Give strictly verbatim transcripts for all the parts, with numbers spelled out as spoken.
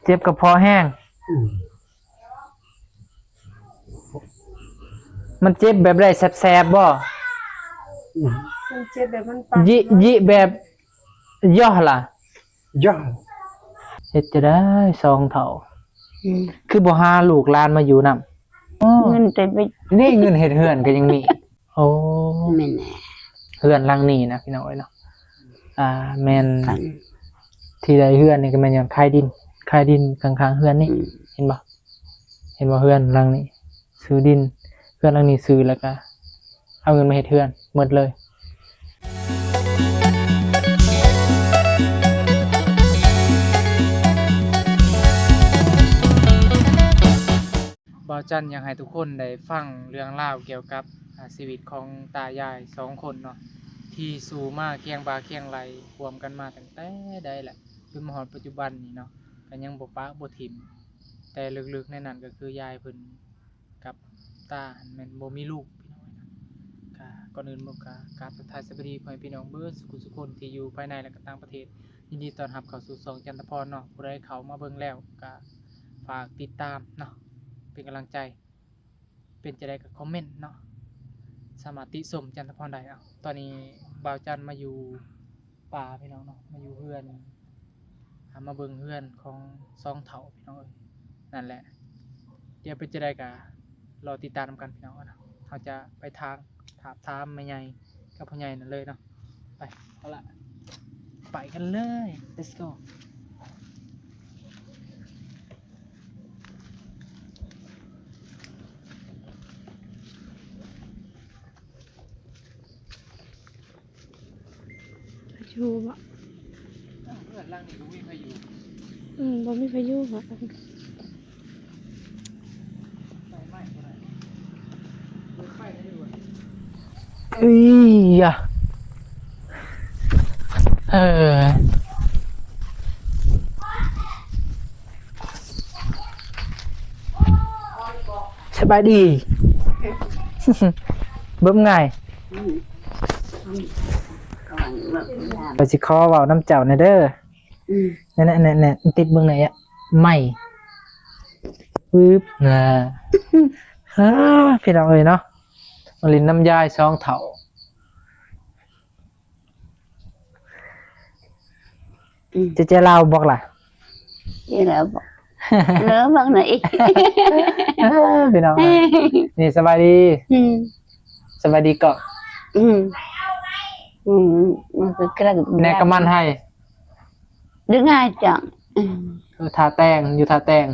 เจ็บกระเพาะแฮง อืม มันเจ็บแบบใด แสบๆบ่ อืม มันเจ็บแบบมันปาก ยิ ยิแบบ ย่อล่ะ ย่อ เฮ็ดจะได้สองเฒ่า อืม คือบ่หาลูกหลานมาอยู่นำ อ๋อ เงินแต่ไป นี่เงินเฮ็ดเฮือนก็ยังมี โอ้ แม่นแหละ เฮือนหลังนี้นะพี่น้องเอ้ยเนาะ อ่า แม่น คัน ที่ได้เฮือนนี่ก็แม่นย้อนขายดิน ขายดินข้างๆเฮือนนี่ อืม เห็นบ่ เห็นบ่ เฮือนหลังนี้ ซื้อดิน เฮือนหลังนี้ซื้อแล้วก็ เอาเงินมาเฮ็ดเฮือนหมดเลย บ่าวจันอยากให้ทุกคนได้ฟังเรื่องราวเกี่ยวกับ อ่า ชีวิตของตายายสองคนเนาะ ที่สู้มาเคียงบ่าเคียงไหล่ร่วมกันมาตั้งแต่ใดแหละ จนมาฮอดปัจจุบันนี้เนาะ ก็ยังบ่ปะบ่ถิ่ม แต่ลึกๆในนั้นก็คือยายเพิ่นกับตาหั้นแม่นบ่มีลูกพี่น้องเอ้ยนะ ก็ก่อนอื่นหมดก็กราบทักทายสวัสดีพ่อแม่พี่น้องเบิดสุขุสุคนที่อยู่ภายในและก็ต่างประเทศ ยินดีต้อนรับเข้าสู่ช่องจันทพรเนาะ ผู้ใดเข้ามาเบิ่งแล้วก็ฝากติดตามเนาะ เป็นกำลังใจ เป็นจั่งใดก็คอมเมนต์เนาะ สามารถติชมจันทพรได้เนาะ ตอนนี้บ่าวจันมาอยู่ป่าพี่น้องเนาะ มาอยู่เฮือน อ่า มาเบิ่งเฮือนของสองเฒ่าพี่น้องเอ้ย นั่นแหละ เดี๋ยวเป็นจั่งใดก็รอติดตามนำกันพี่น้องเนาะ เฮาจะไปทาง ถาม ถามแม่ใหญ่กับพ่อใหญ่นั่นเลยเนาะ ไป เอาละ ไปกันเลย let's go พายุบ่ เฮือนหลังนี้บ่มีพายุ อืม บ่มีพายุบ่ ไฟไหม้บ่ได้ เปิดไฟได้ด้วย เอ้ยยะ เออ สบายดี เบิ่งง่าย อืม อืม ไปสิขอเว้านำเจ้าแหน่เด้อ อืม แหน่ๆๆๆ ติดเบิ่งแหน่อะ ไมค์ ปึ๊บ น่ะ อ้า พี่น้องเอ้ยเนาะ มาเล่นนำยายสองเฒ่า อืม เจ๊ๆ ลาวบอกล่ะ เจ๊ลาวบอก เลิกบอกหน่อย เออ พี่น้องเอ้ย นี่สบายดี อืม สบายดีเกาะ อืม อืม มันก็กระ แหน่กะมันให้ ดึงง่ายจัง อืม เออ ท่าแตง อยู่ท่าแตง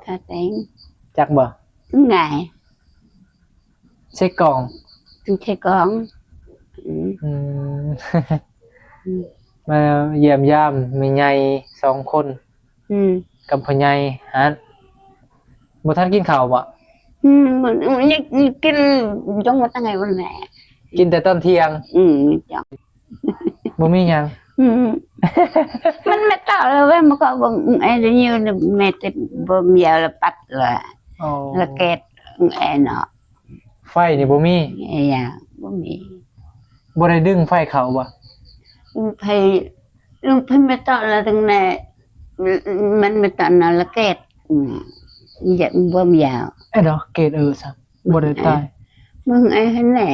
ท่าแตง จักบ่ ง่าย ใส่กล่อง ต้องใส่กล่อง อืม อืม อืม มาเยี่ยมยามแม่ใหญ่สองคน อืม กับพ่อใหญ่หั้น บ่ทันกินข้าวบ่ อืม มัน มันยังกิน ยังมาตั้งไงวันแหละ กินแต่ตอนเที่ยง อืม จ้ะ บ่มีหยัง อืม มันไม่ต่อเลยเว้ย มันก็บ่ ไอ้เดี๋ยวนี้แม่จะบ่มีอะไรปัดเลย อ๋อ ละเกด ไอ้เนาะ ไฟนี่บ่มี ไอ้ยา บ่มี บ่ได้ดึงไฟเข้าบ่ ไฟ ไฟไม่ต่อแล้วตั้งแต่ มันไม่ต่อนะละเกด อืม อย่า บ่มียาว เอ้ยดอกเกด เออซะ บ่ได้ตาย มึงไอ้นั่นแหละ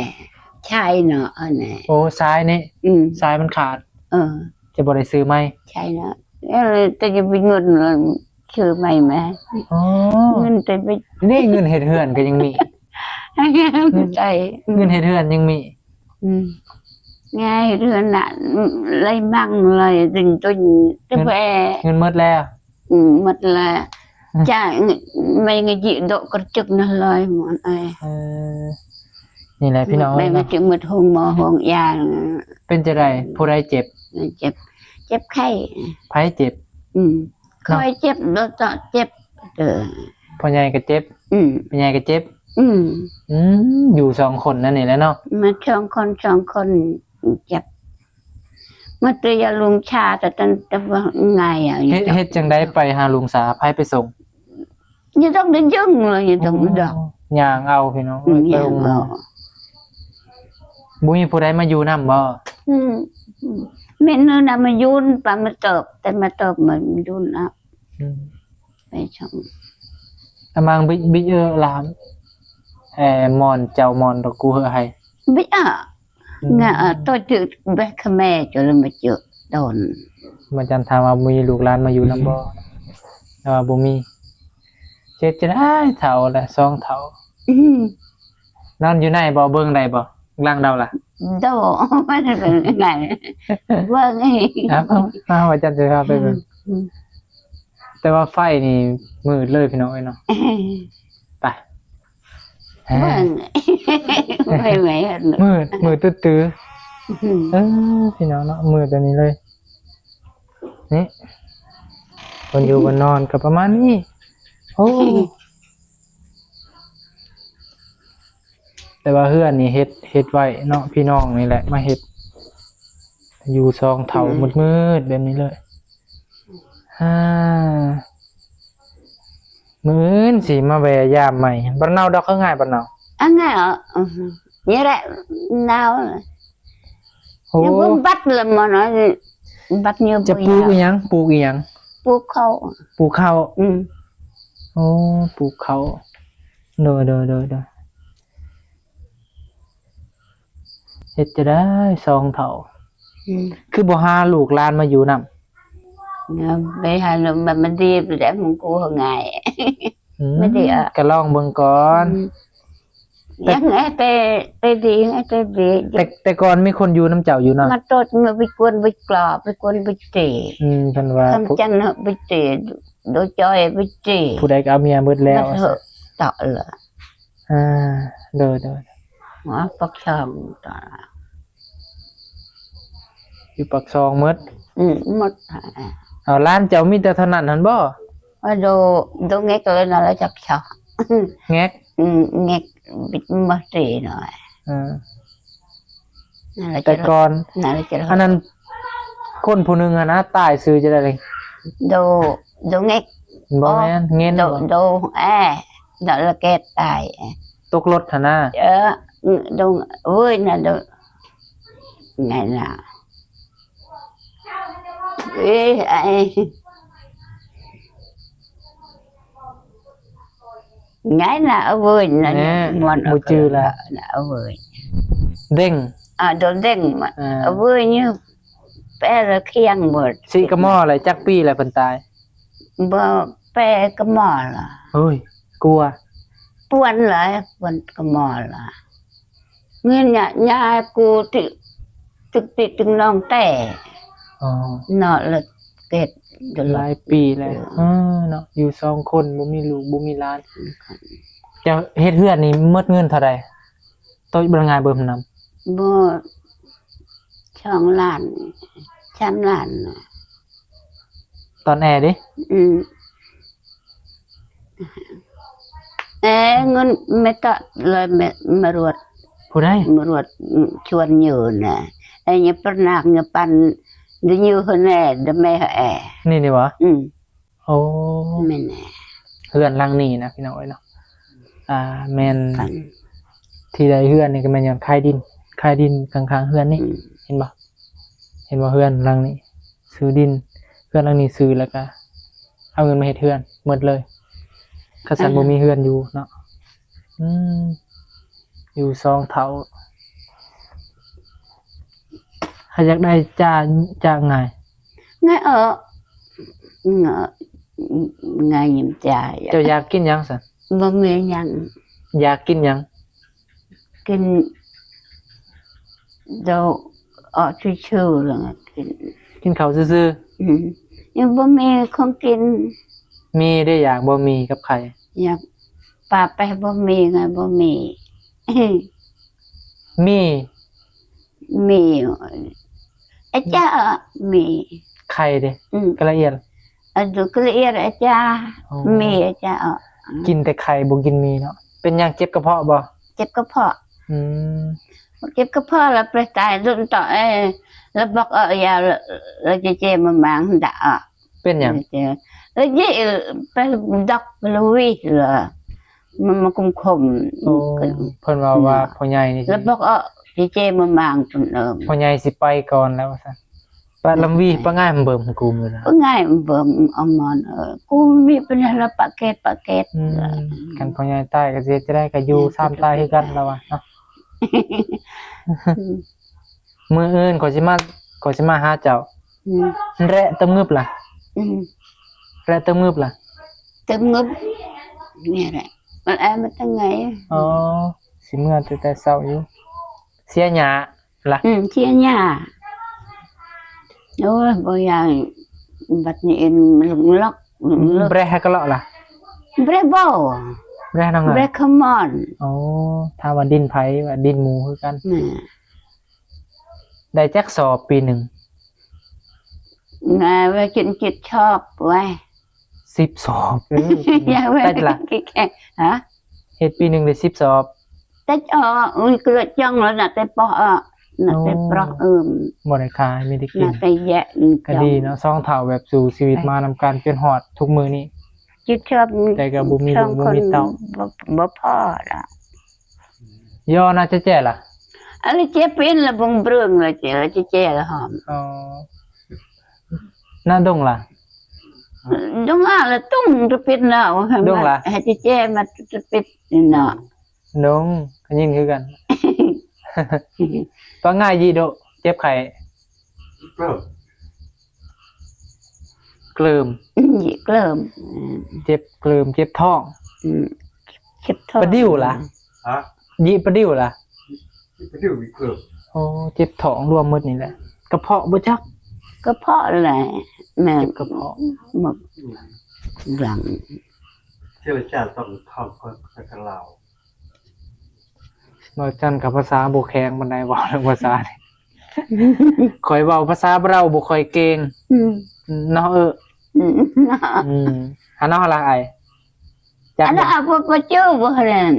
ชายเนาะ อันนี้ โอ้ สายนี่ อืม สายมันขาด เออ จะบ่ได้ซื้อใหม่ ใช่เนาะ เออ แต่จะไปเงินเลย ซื้อใหม่ไหม อ๋อ เงินแต่ไป นี่เงินเฮ็ดเฮือนก็ยังมี ใช่ เงินเฮ็ดเฮือนยังมี อืม ง่ายเฮือนน่ะ ไรมั่งเลย ถึงตัว เงิน แป เงินหมดแล้ว อืม หมดแล้ว อืม จ้ะ ไม่ไงจิโดะกระจุกนะเลย หมอนเอ้ย เออ นี่แหละพี่น้อง แม่ เอ้ย ก็ เนาะ จะหมดห้องหมอห้องยา เป็นจั่งใด ผู้ใดเจ็บ เจ็บ เจ็บไข้ ไผเจ็บ อืม เนาะ คอยเจ็บ แล้วก็เจ็บ เออ พ่อใหญ่ก็เจ็บ อืม แม่ใหญ่ก็เจ็บ อืม อืม อยู่สองคนนั่นนี่แหละเนาะ มาสองคน สองคน เจ็บ มาเตยาลุงชา แต่ตอน แต่ว่าไงอ่ะ เฮ็ด เฮ็ดจั่งใดไปหาลุงสา ไผไปส่ง ยังต้องได้ยึ่งเลย ยังต้องได้ดอก โอ้ ย่างเอาพี่น้อง อืม ไปโรงหมอ ย่างเอา บ่มีผู้ใดมาอยู่นำบ่ อืม อืม แม่นเนาะนะ มายุนปะมาตอบ แต่มาตอบเหมือนยุนอ่ะ อืม อามังบิกบิกเออลาม เออมอนเจ้ามอนตะกูเหอะไฮ Bit a. อืม Nga a to tu beh khmer cho le ma cho don. มาจันถามว่ามีลูกหลานมาอยู่นำบ่ แต่ว่าบ่มี เจ็ดจะได้เฒ่าละสองเฒ่า อืม นอนอยู่ในบ่ เบิ่งได้บ่ หลังเดาล่ะ โด มันเป็นไง เบิ่งไง ครับ มา มาจันจะพาไปเบิ่ง อืม แต่ว่าไฟนี่มืดเลยพี่น้องเอ้ยเนาะ ไป เบิ่ง ไปไหม มืด มืดตื้อๆ อืม เออ พี่น้องเนาะ มืดแบบนี้เลย นี่ คนอยู่คนนอนก็ประมาณนี้ โอ้ แต่ว่าเฮือนนี่เฮ็ด เฮ็ดไว้เนาะ พี่น้องนี่แหละมาเฮ็ด อยู่สองเฒ่า อืม มืดๆแบบนี้เลย อ่า มื้ออื่นสิมาแวะยามใหม่ บ่เนาดอก คือง่ายบ่เนา อันไงอ่ะ อือฮึ นี่แหละ หนาว โอ้ ยังบ่บัดเลยมันเนาะ บัดเนี่ย จะปลูก บ่อยาก อีหยัง ปลูกอีหยัง ปลูกข้าว ปลูกข้าว อืม โอ้ ปลูกข้าว โดย โดย โดย โดย เฮ็ดจะได้สองเฒ่า อืม คือบ่หาลูกหลานมาอยู่นำ เนี่ย ไปหาลูกมัน มันดีไปแล้ว มันกูง่าย อืม ไม่ได้อ่ะ ก็ลองเบิ่งก่อน อืม แต่ ยังไงแต่ แต่ดี ไงแต่ดี แต่ แต่ก่อนมีคนอยู่นำเจ้าอยู่เนาะ มาตด มาไปกวน ไปกรอบ ไปกวน ไปเตะ อืม เพิ่นว่า คำจันทน์เนาะ ไปเตะ โดยจอย ไปเตะ ผู้ใดก็เอาเมียหมดแล้ว มาเถอะ เตาะเลย อ่า โดย โดย หัวปากช่องตอน อยู่ปากซองหมด อืม หมด เอา หลานเจ้ามีแต่เท่านั้นหั่นบ่ ว่าโด โดแงกเลยนะ แล้วจักชอบ แงก อืม แงกบิดมาเตะหน่อย อ่า นั่นแหละ แต่ก่อน นั่นแหละจะ อันนั้น คนผู้หนึ่งอะนะ ตายชื่อจะได้เลย โด โดแงก บ่แม่น อ๋อ เงิน โด บ่ โด แอ โดละแกตาย ตกรถหั่นนะ เออ โด โอ้ยนะ โด ไงนะ เอ้ย ไอ้ ไงนะ เอาเว้ยนะ แน่ มัน บ่จื่อละ นะ เอาเว้ย เด้ง อ่า โดนเด้งมา อ่า เอาเว้ยนี่ แปะละเคียงหมด สิกะหม้ออะไร จักปีอะไรเพิ่นตาย บ่ แปะกะหม้อละ เฮ้ย กลัว ปวนหลาย ปวนกะหม้อละ เงินเนี่ย ยายกูติ ตึกติดตึงน้องแต่ อ๋อ เนาะ ละเกต หลายปีแล้ว เออ เออ เนาะ อยู่สองคน บ่มีลูก บ่มีหลาน จะเฮ็ดเฮือนนี่หมดเงินเท่าใด โตบ่ง่ายเบิ่มนำ บ่ สองล้าน สามล้านน่ะ ตอนแอเด้ อืม เอ้ย เงินไม่ต้องเลย ไม่ มารวด ผู้ใด มารวด อืม ชวนอยู่น่ะ ไอ้เนี่ยปะนากเนี่ยปัน เดี๋ยวอยู่แน่ เดี๋ยวแม่แอ นี่นี่หวา อืม โอ้ แม่นแหละ เฮือนหลังนี้นะพี่น้องเอ้ยเนาะ อ่า แม่น คัน ที่ได้เฮือนนี่ก็แม่นย้อนขายดิน ขายดินข้างๆเฮือนนี่ อืม เห็นบ่ เห็นบ่ เฮือนหลังนี้ ซื้อดิน เฮือนหลังนี้ซื้อแล้วก็ เอาเงินมาเฮ็ดเฮือนหมดเลย คันซั้น อ่า บ่มีเฮือนอยู่เนาะ อืม อยู่สองเฒ่า ถ้าอยากได้จ้า จ้างง่าย ง่ายเออ ง่าย ง่ายยิ่งจ้า เจ้าอยากกินหยังซั้น บ่มีหยัง อยากกินหยัง กิน เดี๋ยว เออ ซื่อๆเลยกิน กินข้าวซื่อๆ อืม ยังบ่มีของกิน มีได้อยากบ่มีกับไข่ อยากปาไปบ่มีไง บ่มี มี มี อาจารย์มี ไข่เด้ อืม กะละเอียด อันดูกะละเอียด อาจารย์ อ๋อ มี อาจารย์ กินแต่ไข่บ่กินมีเนาะ เป็นหยังเจ็บกระเพาะบ่ เจ็บกระเพาะ อืม เจ็บกระเพาะแล้วไปตายดุนต่อ เอ้ย แล้วบอก เออ อย่า แล้วจะเจมามางด่า เป็นหยัง เออ เจ แล้วเย ไปดอกไปลุยเหรอ มันมาคุมๆ โอ้ เพิ่นว่าว่า อืม พ่อใหญ่นี่สิ แล้วบอก เออ จะเจมามางจนเอิม พ่อใหญ่สิไปก่อนแล้วว่าซั่น ปะลำวี ปะง่ายมันเบิ่มกูมื้อนะ ปะง่ายมันเบิ่ม เอามอน เออ กูมีปัญหาละปะเกต ปะเกต อืม คันพ่อใหญ่ตายก็สิเฮ็ดจั่งใด๋ ก็อยู่ซ้ำตายคือกันแล้ววะเนาะ มื้ออื่นข้อยสิมา ข้อยสิมาหาเจ้า อืม แระตะงึบล่ะ อืม แระตะงึบล่ะ ตะงึบ นี่แหละ มันแอบมาทางไหน อ๋อ สิเมือแต่แต่เช้าอยู่ เสียหญ้าล่ะ อืม เสียหญ้า โอ้ย บ่อยาก บัดนี้เอ็นมันล็อก อืม เลิก แบรให้กะเลาะล่ะ แบรบ่ แบรน้อง แบร come on อ๋อ ถ้าว่าดินไผ ว่าดินหมู่คือกัน แม่ ได้จักสอบปีหนึ่ง แม่ว่ากินจิตชอบไว้ สิบสอบ เออ อยากไว้ แต่ละ ขี้แค่ ฮะ เฮ็ดปีหนึ่งได้สิบสอบ แต่ อ๋อ อุ้ย เกลือจังแล้วน่ะ แต่ปอ เออ น่ะ แต่ปลอก โอ้ เอิ่ม บ่ได้ขาย มีแต่กิน น่ะ แต่แยะ ก็ดีเนาะ สองเฒ่าแบบสู้ชีวิตมานำกันจนฮอดทุกมื้อนี้ จิตชอบ แต่ก็บ่มีลูกบ่มีเต้า บ่ บ่พอละ ย่อน่าจะแจ้ล่ะ อะไรเจ๊เป็นละบงเบริงละเจ๊ละเจ๊เจ๊ละหอม อ๋อ หน้าดงล่ะ ดงอ่ะละตุ้งจะปิดเนาะ ดงล่ะ ให้เจ๊เจ๊มาจะปิดเนาะ ดง ก็ยินคือกัน ปะง่ายยีโดะ เจ็บไข้ เกลิม เกลิม อืม เกลิม อืม เจ็บเกลิม เจ็บท้อง อืม เจ็บท้อง ปะดิ้วล่ะ ฮะ ยีปะดิ้วล่ะ ปะดิ้วมีเกลิม โอ้ เจ็บท้องรวมหมดนี่แหละ กระเพาะบ่จัก กระเพาะแหละ แม่ เจ็บกระเพาะ หมด อืม หลัง เจรจาต้องท่องก่อน ภาษาลาว บ่จันกับภาษาบ่แข็งปานใด เว้าเรื่องภาษานี่ ข้อยเว้าภาษาลาวบ่ค่อยเก่ง อืม เนาะ เออ อืม อืม หาเนาะ หาละอ้าย จัก อันนั้น บ่ เอาบ่ บ่จื้อบ่นั่น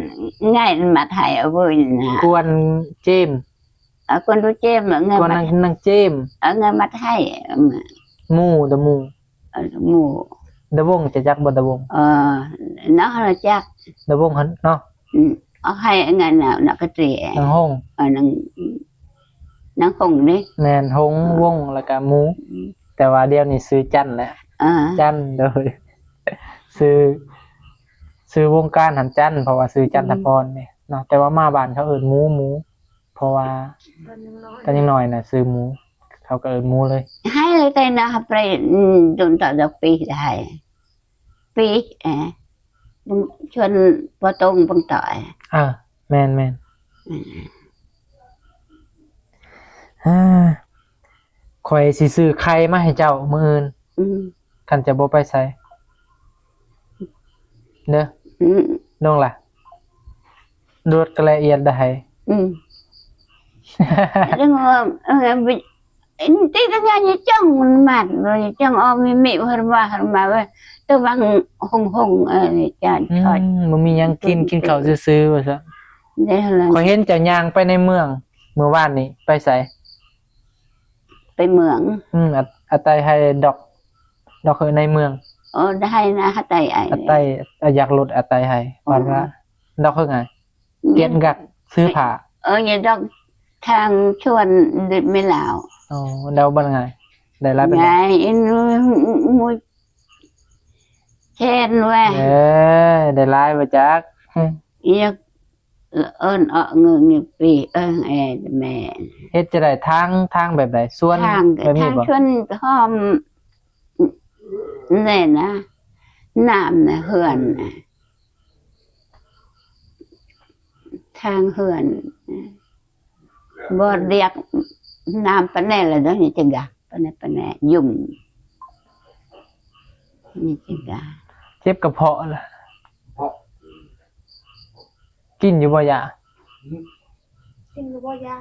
ง่ายมาไทยเอาบ่นะ กวนเจม เอากวนดูเจม เอาเงิน กวน มา นาง นางเจม เอาเงินมาไทย เอามา หมู่ ตะหมู่ เออ หมู่ ตะวง จะจักบ่ตะวง เออ เนาะ รู้จัก ตะวงหั่นเนาะ อืม เอาให้อันนั้นน่ะ นักกะเตะ นางหง เออ นาง นางหงนี่ แม่น หง เออ วง แล้วก็หมู่ อืม แต่ว่าเดี๋ยวนี้ชื่อจันแหละ อ่า จัน โดย ชื่อ ชื่อวงการหั้นจัน เพราะว่าชื่อจันทพรนี่เนาะ แต่ว่ามาบ้านเขาเอิ้นหมู่ หมู่ เพราะว่าตอนยังน้อย ตอนยังน้อยน่ะชื่อหมู่ เขาก็เอิ้นหมู่เลย ให้เลยแต่นะ ไป อืม โดนต่อดอกปีได้ ปี เออ บัง ชวนปอตงบังต่อย เออ แม่น แม่น อืม อ่า ข้อยสิซื้อไข่มาให้เจ้ามื้ออื่น อืม คันจะบ่ไปไส เด้อ อืม น้องล่ะ รวดก็ละเอียดได้ อืม เรื่องว่า เออ ไป อินติกะญาณยะจ้องมันมัดเลย จ้องออกมีมิ หันมา หันมาเว้ย ตัวบางหงหง เออ จาน อืม ทอด บ่มีหยังกิน กินข้าวซื่อๆ ว่าซะ ได้หั่นล่ะ ข้อยเห็นเจ้าย่างไปในเมือง มื้อวานนี้ ไปไส ไปเมือง อืม อา อาไตไฮดอก ดอกเฮอในเมือง อ๋อ ได้นะ อาไตไอ อาไต อาอยากลดอาไตไฮ อ๋อ วันละ ดอกเฮอไง เกียนกัก ซื้อผ้า เออ อย่าดอกทางชวนไม่ลาว อ๋อ แล้วบ้านไง ได้หลายปานใด ไง อินมุย แชนว่า เอ้ย ได้หลายบ่จัก เอียก เอิ้นเอาเงินนี่ปี เอิ้นแอแม่ เฮ็ดจั่งใด๋ ทาง ทางแบบใด๋ สวน ทาง แบบนี้บ่ ทางชวนหอม แน่นะ น้ำนะ เฮือนนะ ทางเฮือน บ่เรียกน้ำปะแน่ละเด้อ นี่จังกะ ปะแน่ ปะแน่ ยุ่ม นี่จังกะ เจ็บกระเพาะล่ะ เพาะ กินอยู่บ่ยา กินอยู่บ่ยา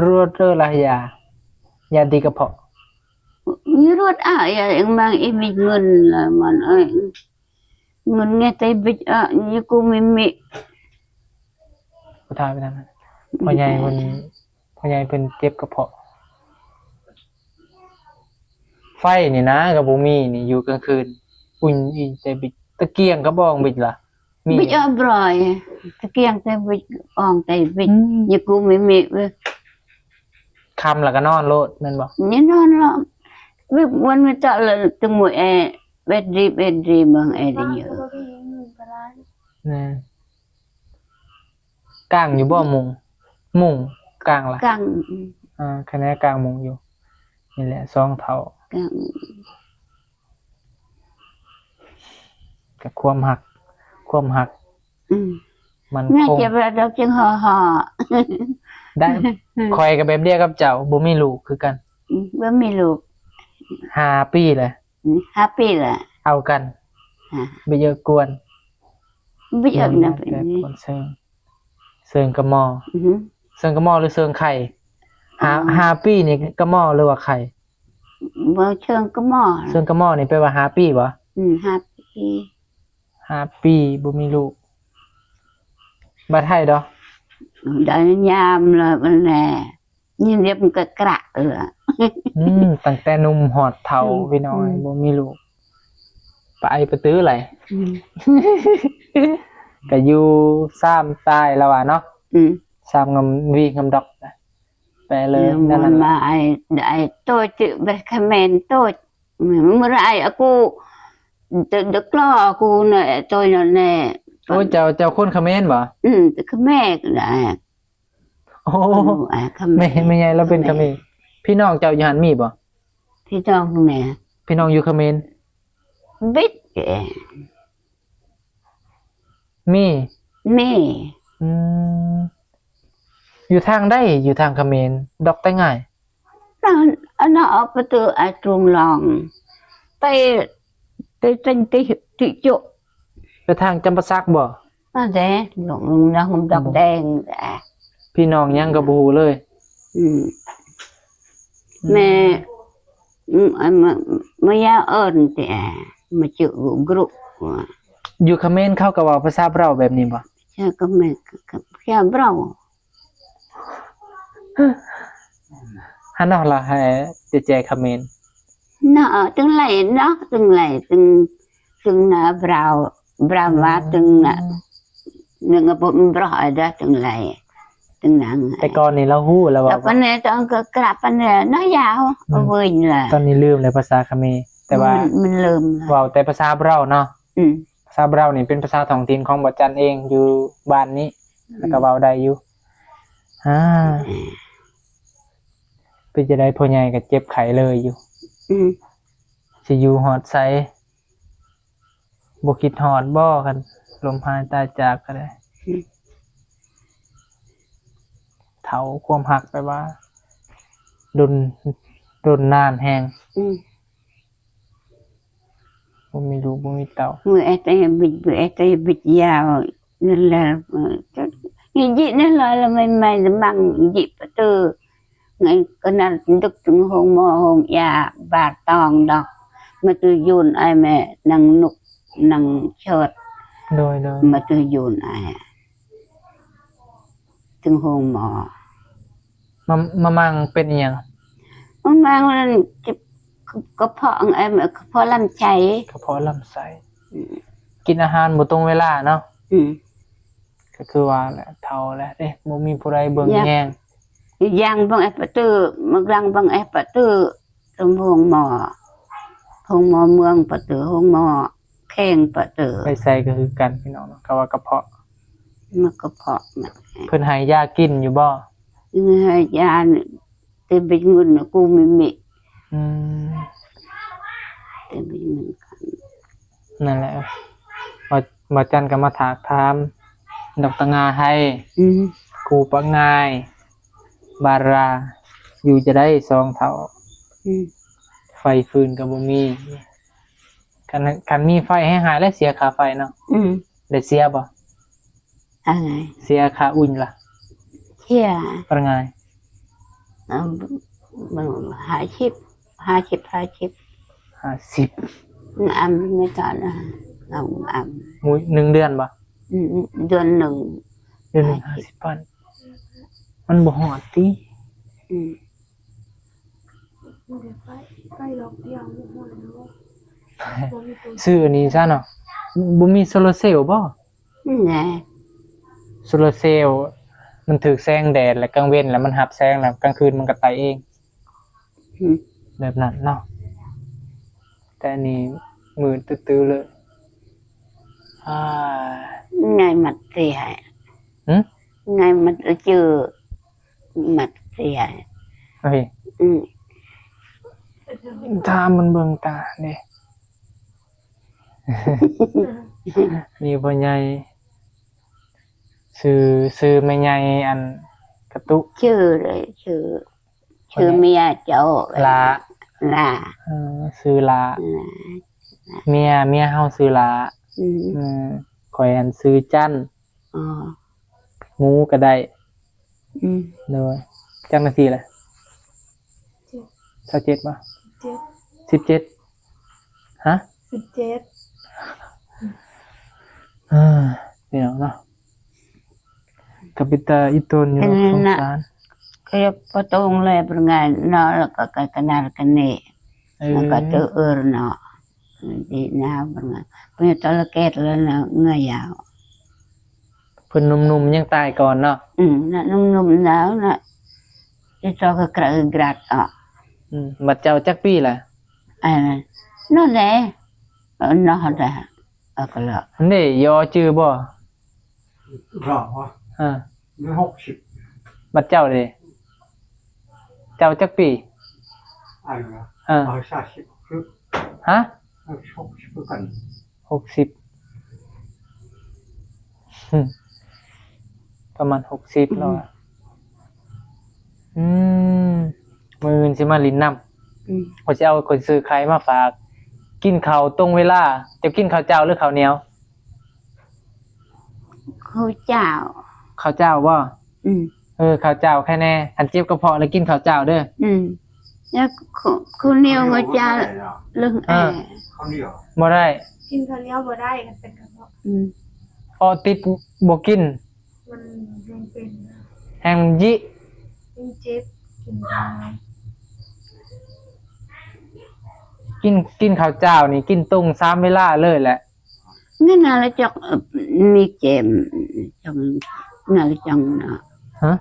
รวดเด้อล่ะยา ยาดีกระเพาะ นี่รวดอ่ะ ยาเองบางอีมีเงินละมันเอ้ย เงินไงไตบิดอ่ะ นี่กูไม่มี ผู้ทายไปทางนั้น พ่อใหญ่เพิ่น พ่อใหญ่เพิ่นเจ็บกระเพาะ ไฟนี่นะก็บ่มีนี่ อยู่กลางคืน อุ่นอีไตบิด ตะเกียงกระบองบิดล่ะ มี บิดอ่ะบรอย ตะเกียงไตบิด อ่องไตบิด อืม นี่กูไม่มีเว้ย ค่ำแล้วก็นอนโลดแม่นบ่? นี่นอนแล้ว วิบวันไม่เจาะเลยตึงมวยแอร์เบ็ดดีเบ็ดดีเมืองแอร์ดีเยอะ แม่น กางอยู่บ่มุง มุงกางล่ะ กาง อืม อ่า คะแนนกางมุงอยู่ นี่แหละ สองเฒ่า กาง กับความฮัก ความฮัก อืม มัน น่า คง จะว่าเราจึงห่อๆ ได้ ข้อยก็แบบเดียวกับเจ้า บ่มีลูกคือกัน อืม บ่มีลูก ห้าปีแหละ อืม ห้าปีแหละ เอากัน ฮะ บ่เยอะกวน บ่เยอะนะ แต่ ปีนี้ กวนเซิง เซิงกะหม้อ อือหือ เซิงกะหม้อหรือเซิงไข่ ห้า อ๋อ ห้าปีนี่กะหม้อหรือว่าไข่ บ่เซิงกะหม้อ เซิงกะหม้อนี่แปลว่าห้าปีบ่? อืม ห้าปี ห้าปีบ่มีลูก บ่ไทยดอก ได้ยามแล้วมันแหละ นี่เรียบมันก็กระเอือ อืม ตั้งแต่หนุ่มฮอดเฒ่า อืม พี่น้อง อืม บ่มีลูก ไปไปตื้อไหล อืม ก็อยู่ซ้ำตายแล้วว่ะเนาะ อืม ซ้ำงำวีงำดอกนะ ไปเลย เออ นั่นน่ะ มันมาไอ้ ไอ้โตจิเบคเมนโตจิ มันไอ้อากู เด เดกล้อกูเนี่ย โตยนั่นแน่ โอ้ย เจ้า เจ้าคนเขมรบ่? อืม แต่เขมรก็ได้ โอ้ คนรู้อ่ะ เขมร แม่ แม่ใหญ่เราเป็นเขมร เขมร พี่น้องเจ้าอยู่หั่นมีบ่? พี่น้องแม่ พี่น้องอยู่เขมร บิดเอง มี มี อืม อยู่ทางใด อยู่ทางเขมร ดอกแต่ง่าย นั่น อันนั้นออกประตูไอ้ตรงลอง ไป ไปเต็งติ ติจุ ไปทางจำปาสักบ่? นั่นแหละ ลง ลงน้ำดอกแดงแหละ พี่น้องยังก็บ่ฮู้เลย อืม อืม แม่ อืม อันมา มายาเอิ้นติ มาจุกรุก อยู่เขมรเขาก็เว้าภาษาเราแบบนี้บ่? ใช่ ก็แม่ ก็ ก็ ภาษาเรา ฮะเนาะ ละให้เจเจเขมร เนาะ ตึงไหลเนาะ ตึงไหล ตึง ตึงหน้าบราว บราวว่า อืม ตึงหน้า นึกว่าบ่ มันบราวอะไร ตึงไหล ตึงหนัง แต่ก่อนนี่เราฮู้แล้วว่า แล้วก็เนี่ยต้องก็กลับไปเนี่ยเนาะ ยาว อืม เอาเว้ยนี่แหละ ตอนนี้ลืมเลยภาษาเขมร แต่ว่า มัน มันลืมแล้ว เว้าแต่ภาษาเราเนาะ อืม ภาษาเรานี่เป็นภาษาท้องถิ่นของบ่าวจันเอง อยู่บ้านนี้ อืม แล้วก็เว้าได้อยู่ อ่า เป็นจั่งใดพ่อใหญ่ก็เจ็บไข้เลยอยู่ อืม สิอยู่ฮอดไส บ่คิดฮอดบ่ คันล้มหายตายจากก็ได้ อืม เฒ่าความฮักแบบว่า ดน ดนนานแฮง อืม บ่มีลูกบ่มีเต้า มือแอดแอบิด มือแอดแอบิดยาว นั่นแหละ เออ จะ อีจินั่นลอยละใหม่ๆ ละมั่ง อีจิประตู ไงก็นั่นดึกถึงโฮงหมอโฮงยา บาดตองดอก มาตัวยูนไอ้แม่ นางนุก นางเชิด โดย โดย มาตัวยูนไอ้ ถึงโฮงหมอ มา มามั่งเป็นอิหยัง? มามั่งนั่นเจ็บกระเพาะ เอ่อ กระเพาะลำไส้ กระเพาะลำไส้ อืม กินอาหารบ่ตรงเวลาเนาะ อืม ก็คือว่าแหละ เฒ่าแล้วเด้ บ่มีผู้ใดเบิ่ง อยาก แยง อีกอย่างเบิ่งแอปเปิ้ล มักดังเบิ่งแอปเปิ้ล ตรงโฮงหมอ โฮงหมอเมืองปะเตอ โฮงหมอแข้งปะเตอ ไปไสก็คือกันพี่น้องเนาะ ก็ว่ากระเพาะ มันกระเพาะมัน เพิ่นให้ยากินอยู่บ่? เพิ่นให้ยานี่ แต่เป็นเงินน่ะกูไม่มี อืม แต่เป็นเงินกัน นั่นแหละ บ่าว บ่าวจันก็มาถากถาม ดอกตะงาไทย อืม ครูปะงาย บารา อยู่จะได้สองเฒ่า อืม ไฟฟืนก็บ่มี คัน คันมีไฟให้หายแล้วเสียค่าไฟเนาะ อืม ได้เสียบ่? อะไร? เสียค่าอุ่นล่ะ เสีย เป็นไง? เอา มันห้าสิบ ห้าสิบ ห้าสิบ ห้าสิบ มันอำไม่ต่อนะ เอาอำ มื้อ หนึ่งเดือนบ่? อืม เดือนหนึ่ง เดือนหนึ่ง ห้าสิบ ห้าสิบพัน มันบ่ฮอดติ อืม ซื้ออันนี้ซะเนาะ บ่มีโซลาร์เซลล์บ่? นี่ไง โซลาร์เซลล์ มันถืกแสงแดด และกลางเว็น แล้วมันหับแสง แล้วกลางคืนมันก็ไตเอง อืม แบบนั้นเนาะ แต่อันนี้มืดตื้อๆเลย อ่า ไงมัดเสีย หึ ไงมัดเจอ มัดเสีย เฮ้ย อืม ถ้ามันเบิ่งตาเนี่ย มีพ่อใหญ่ ชื่อ ชื่อแม่ใหญ่อันกระตุ ชื่อเลยชื่อ ชื่อเมียเจ้า ลา ลา เออ ชื่อลา ลา เมีย เมียเฮาชื่อลา อืม เออ ข่อยอันชื่อจัน อ๋อ หมูก็ได้ อืม โดย จักนาทีละ เจ็ด เท่าเจ็ดป่ะ เจ็ด สิบเจ็ด ฮะ สิบเจ็ด เออ พี่น้องเนาะ กับปิตาอีตนอยู่ เป็นไงนะ สงสาร ก็ประตงเลยเป็นไงเนาะ แล้วก็กะกะนากันนี่ เออ มันก็เจอเอิร์เนาะ ดีนะเป็นไงเป็นตะละเกตแล้วนะเงยยาว เพิ่นหนุ่มๆยังตายก่อนเนาะ อืมนะหนุ่มๆแล้วนะจะจอกกระกระกรัดอ่ะ อืม บัดเจ้าจักปีล่ะ อันนั้นนั่นแหละเออเนาะแต่เออก็ละ อันนี้ยอจื้อบ่ หรอวะ อ่า หรือหกสิบ บัดเจ้าเด้ เจ้าจักปี อันละ อ่า เอาสามสิบคือ ฮะ เอาหกสิบคือกัน หกสิบ อืม ประมาณหกสิบแล้วอะ อืม มื้ออื่นสิมาหลิ้นนำ อืม ข้อยสิเอา ข้อยซื้อไข่มาฝาก กินข้าวตรงเวลา เจ้ากินข้าวเจ้าหรือข้าวเหนียว ข้าวเจ้า ข้าวเจ้าบ่ อืม เออ ข้าวเจ้าแค่แน่ คันเจ็บกระเพาะแล้วกินข้าวเจ้าเด้อ อืมแล้วข้าวข้าวเหนียวก็จะเรื่องแอร์ ข้าวเหนียว บ่ได้ กินข้าวเหนียวบ่ได้กันเป็นกระเพาะ อืม เพราะติดบ่กิน มันยังเป็น แฮงยิ ยังเจ็บกินข้าว กิน กินข้าวเจ้านี่ กินตรงสามเวลาเลยแหละ เงินอะไรจอกเอ่อมีเจมจอกเงินอะไรจอกเนาะ ฮะ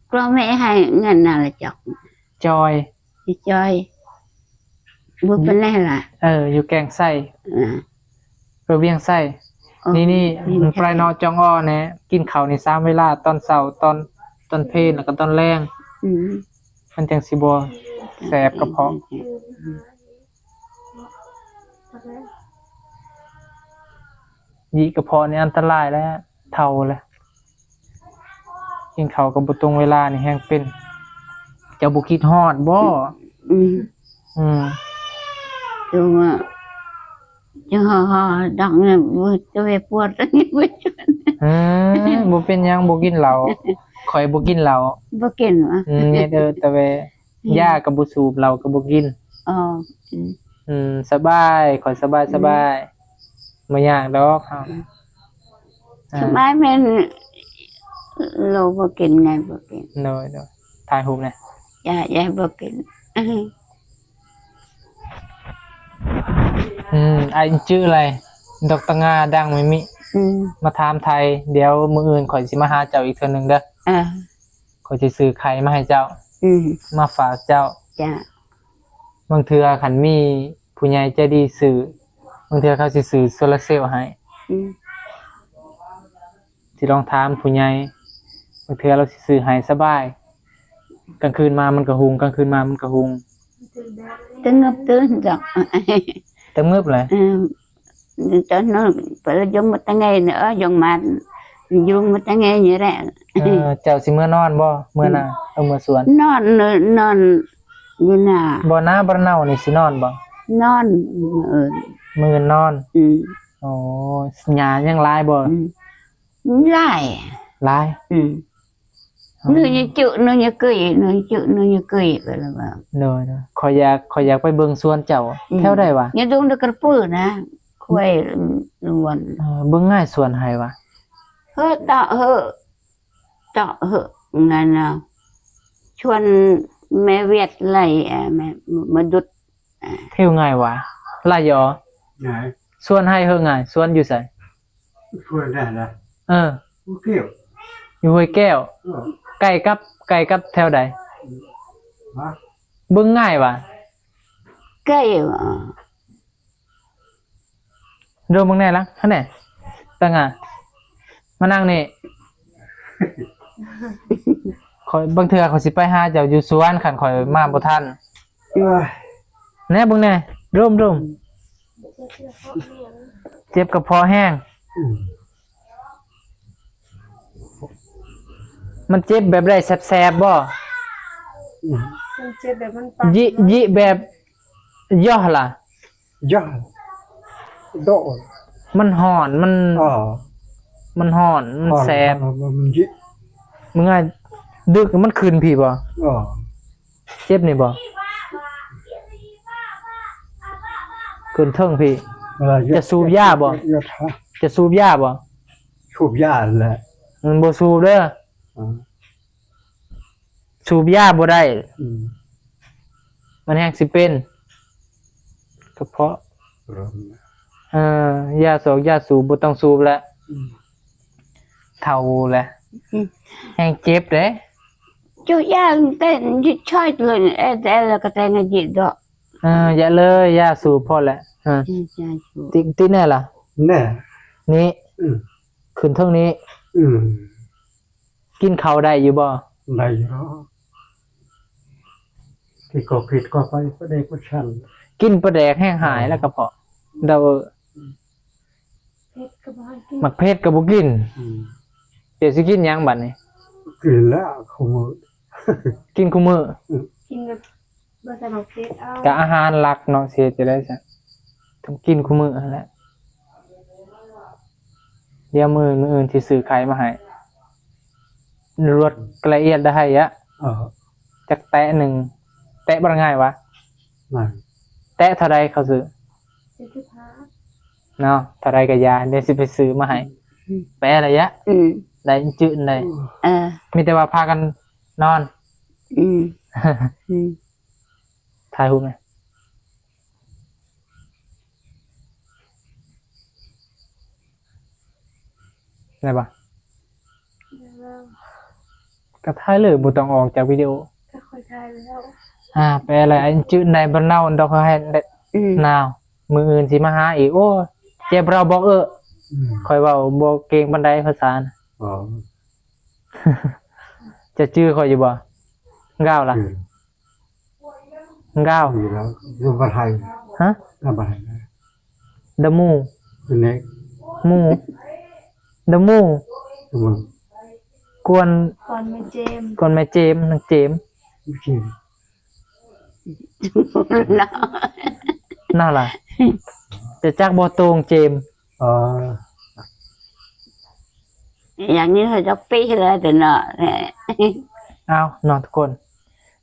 กลัวแม่ให้เงินอะไรจอก จอย พี่จอยบุเป็นไรล่ะ เออ อยู่แกงไส้ อ่า เออ เวียงไส้ อ๋อ นี่นี่ พี่ มันปลายนอจองอ้อแนะ กินข้าวนี่สามเวลา ตอนเช้า ตอน ตอนเพลแล้วก็ตอนแลง อืม มันจังสิบ่แสบกระเพาะ อืม ยิกระเพาะนี่อันตรายแล้ว เฒ่าแล้ว กินข้าวก็บ่ตรงเวลานี่แฮงเป็น เจ้าบ่คิดฮอดบ่ อืม อืม ตัวว่าจะห่อห่อดอกเนี่ยบ่จะไปปวดอันนี้บ่ชวน อืม บ่เป็นหยัง บ่กินเหล้า ข่อยบ่กินเหล้า บ่กินวะ อืม เนี่ยเด้อ ตะเว อืม ยาก็บ่สูบ เหล้าก็บ่กิน อ๋ออืม อืม สบาย ข่อยสบาย อืม สบาย บ่ยากดอกเฮา อืม อ่า สบายแม่นเราบ่กินไงบ่กิน โดย โดย ถ่ายรูปนะ อย่าอย่าบ่กิน อืม ไอ้ชื่ออะไร ดอกตะงาดังไม่มิ อืม มาถามไทย เดี๋ยวมื้ออื่นข่อยสิมาหาเจ้าอีกเทื่อหนึ่งเด้อ อ่า ข่อยสิซื้อไข่มาให้เจ้า อืม มาฝากเจ้า จ้ะ บางเทื่อคันมีผู้ใหญ่ใจดีซื้อ บางเทื่อเขาสิซื้อโซลาร์เซลล์ให้ อืม สิลองถามผู้ใหญ่ บางเทื่อเราสิซื้อให้สบาย กลางคืนมามันก็หุง กลางคืนมามันก็หุง ตึงงับตึงจ้ะ เต็มงึบเลย อืมตอนนั้นไปยงมาตั้งไงเนี่ยเออยงมายุงมาตั้งไงนี่แหละ เออ เจ้าสิเมื่อนอนบ่ เมื่อนา เออ เมื่อสวน นอนเนอะนอนอยู่นา บ่นาบ่เนานี่สินอนบ่ นอนเออ มื้อนอน อืม โอ้ หญ้ายังหลายบ่ อืมหลาย หลาย อืม อ๋อ หนูจะจุหนูจะเกยหนูจะจุหนูจะเกยไปแล้วว่า โดย โดย ข้อยอยาก ข้อยอยากไปเบิ่งสวนเจ้า อืม แถวใดวะ อย่าดงเดกระปื้อนะค่อยลวน เออ เบิ่งง่ายสวนไห้วะ เฮ้อเตาะเฮ้อเตาะเฮ้อนั่นนะชวนแม่เวียดไล่เอ่อแม่มาดุด เที่ยวง่ายวะ ลายอ ไหน สวนไห้เฮอง่าย สวนอยู่ไส ชวนได้นะ เออ ผู้เกี่ยว อยู่ห้วยแก้ว เออ ใกล้กับ ใกล้กับแถวใด ฮะ เบิ่งง่ายหวา ใกล้หวา โดมเบิ่งแหน่ละ หั่นแหน่ ตั้งอ่ะ มานั่งนี่ ข้อย บางเทื่อข้อยสิไปหาเจ้าอยู่สวน คันข้อยมาบ่ทัน เอ้ย แหน่เบิ่งแหน่ โดม โดม เจ็บกระเพาะแฮง อืม มันเจ็บแบบใด แสบๆบ่ อืม มันเจ็บแบบมันปาก ยิ ยิแบบ ย่อล่ะ ย่อ โดน มันฮ้อน มัน อ๋อ มันฮ้อน มันแสบ ฮ้อน มันยิ มึงไง ดึกมันขึ้นพี้บ่ อ๋อ เจ็บนี่บ่ ขึ้นเทิงพี้ เวลา จะสูบยาบ่ ยาทา จะสูบยาบ่ สูบยาแหละ มันบ่สูบเด้อ อ่า สูบยาบ่ได้ อืม มันแฮงสิเป็น กระเพาะ เริ่ม เอ่อ ยาสอกยาสูบบ่ต้องสูบแล้ว อืม เฒ่าแล้ว อืม แฮงเจ็บเด้ จุยาเต้นจุดช่อยเลย เอ๊ะ แต่แล้วก็แต่งจิตดอก เออ อย่าเลย ยาสูบพอแล้ว เออ อืม ยาสูบ ติ ติแน่ล่ะ แน่ นี่ อืม ขึ้นเทิงนี้ อืม กินข้าวได้อยู่บ่ ได้อยู่เนาะ ที่ก็ผิดก็ไปก็ได้ก็ชัน กินปลาแดกแฮงหายแล้วกระเพาะ เดา เผ็ดก็บ่ให้กิน หมากเผ็ดก็บ่กิน อืม เดี๋ยวสิกินหยังบัดนี้ กินแล้วคุมื้อ กินคุมื้อ อืม กินแบบบ่ใส่หมากเผ็ดเอา ก็อาหารหลักเนาะ สิเฮ็ดจั่งใด๋ซะ ต้องกินคุมื้อนั่นแหละ เดี๋ยวมื้อ มื้ออื่นสิซื้อไข่มาให้ รวดละเอียดได้อะ เออ จักแตะหนึ่ง แตะบ่ง่ายวะ นั่น แตะเท่าใดเขาซื้อ เจ็ดสิบห้า เนาะ เท่าใดก็อย่า เดี๋ยวสิไปซื้อมาให้ อืม แปะระยะ อืม ได้จื้นได้ เออ มีแต่ว่าพากันนอน อืม อืม ถ่ายรูปไหม ได้ปะ แล้ว ก็ถ่ายเลย บ่ต้องออกจากวิดีโอ ก็ค่อยถ่ายแล้ว อ่า ไปอะไร อันจื้นในบ้านเนาดอกไม้ อืม หนาว มื้ออื่นสิมาหาอีก โอ้ย เจ็บเราบอกเออ อืม ข้อยเว้าบ่เก่งปานใดภาษาน่ะ อ๋อ จะจื้อข้อยอยู่บ่ ก้าวล่ะ อืม ก้าว อยู่แล้ว อยู่บ้านไทย ฮะ อยู่บ้านไทย ดะหมู่ อยู่ไหน หมู่ ดะหมู่ อืม กวน กวนแม่เจม กวนแม่เจม นางเจม ไม่ใช่ นั่นล่ะ จะจักบ่โตงเจม อ๋อ อย่างนี้เขาจะปี้แล้วแต่เนาะ เอาเนาะทุกคน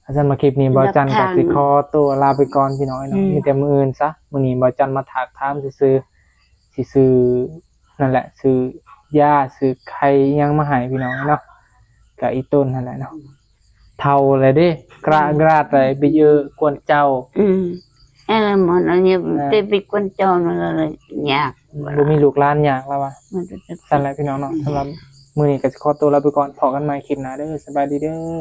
อาจารย์มาคลิปนี้ บ่าวจันก็สิขอตัวลาไปก่อนพี่น้องเนาะ อืม มีแต่มื้ออื่นซะ มื้อนี้บ่าวจันมาถากถามซื่อๆ สิซื้อนั่นแหละ ซื้อยา ซื้อไข่อิหยังมาให้พี่น้องเนาะ ก็อีต้นนั่นแหละเนาะ เฒ่าแล้วเด้ กระกราดไป ไปเยอะกวนเจ้า อืม เออ มันอันนี้ เออ แต่ไปกวนเจ้านั่นเลยยาก บ่มีลูกหลานยากแล้ววะ มันจะ สั่นแหละพี่น้องเนาะ อืม สำหรับมื้อนี้ก็สิขอตัวลาไปก่อน พ้อกันใหม่คลิปหน้าเด้อ สบายดีเด้อ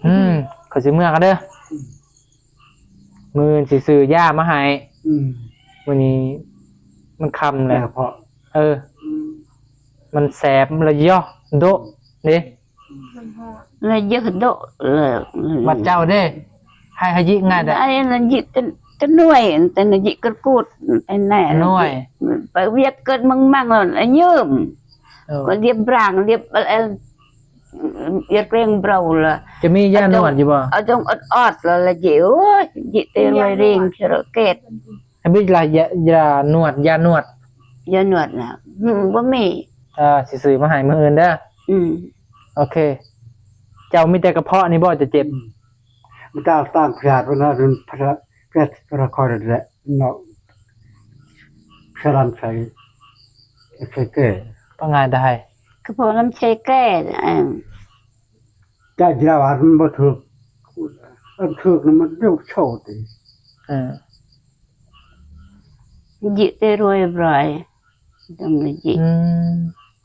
อืม ข้อยสิเมือกันเด้อ มื้ออื่นสิซื้อยามาให้ อืม มื้อนี้มันค่ำแล้ว ยาเพาะ เออ อืม มันแสบ มันละเยาะโดะเด้ มันฮ้อน ละเยาะโดะเลย บัดเจ้าเด้ ให้หายิง่ายเด้อ ไอ้ละยิตะ ตะหน่วย แต่ละยิกระกูด ไอ้แน่ หน่วย ไปเวียกเกิดมังมังแล้ว ไอ้ยืม เออ ก็เรียบร่าง เรียบ เอ่อ เรียกเร่งเบาละ จะมียานวดอยู่บ่ เอาจงออดๆ แล้วละจิ โอ้ย จิเตงเลยเร่งเชระเกต ให้มีละยา ยานวด ยานวด ยานวดน่ะ อืม บ่มี เออ สิซื้อมาให้มื้ออื่นเด้อ อืม โอเค เจ้ามีแต่กระเพาะนี่บ่จะเจ็บ อืม มันก็เอาตั้งพยาธิไว้นะ เป็นพระ พระ พระคอยนั่นแหละเนาะ พระรามใส่ ใส่แก้ ว่าไงได้ กระเพาะลำไส้แก้ อ่า จะยาหวานมันบ่ถูก มันถูกนะมันเรียกโชติ เออ จิเตรวยบรอย ต้องมีจิ อืม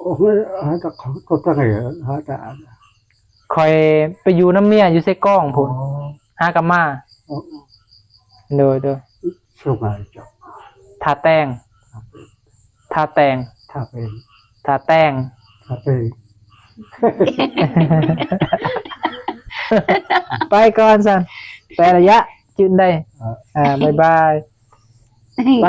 โอ้ยหาแต่เขาก็ตั้งใจหาแต่ ข่อยไปอยู่นำเมียอยู่ไซกองพุ้น หากลับมา โดยโดย ช่วงไหนจ้ะ ท่าแต่ง ท่าแต่ง ถ้าเป็น ท่าแต่ง ถ้าเป็น ไปก่อนสัน แต่ระยะจื่นได้ อ่า บ๊ายบาย ไป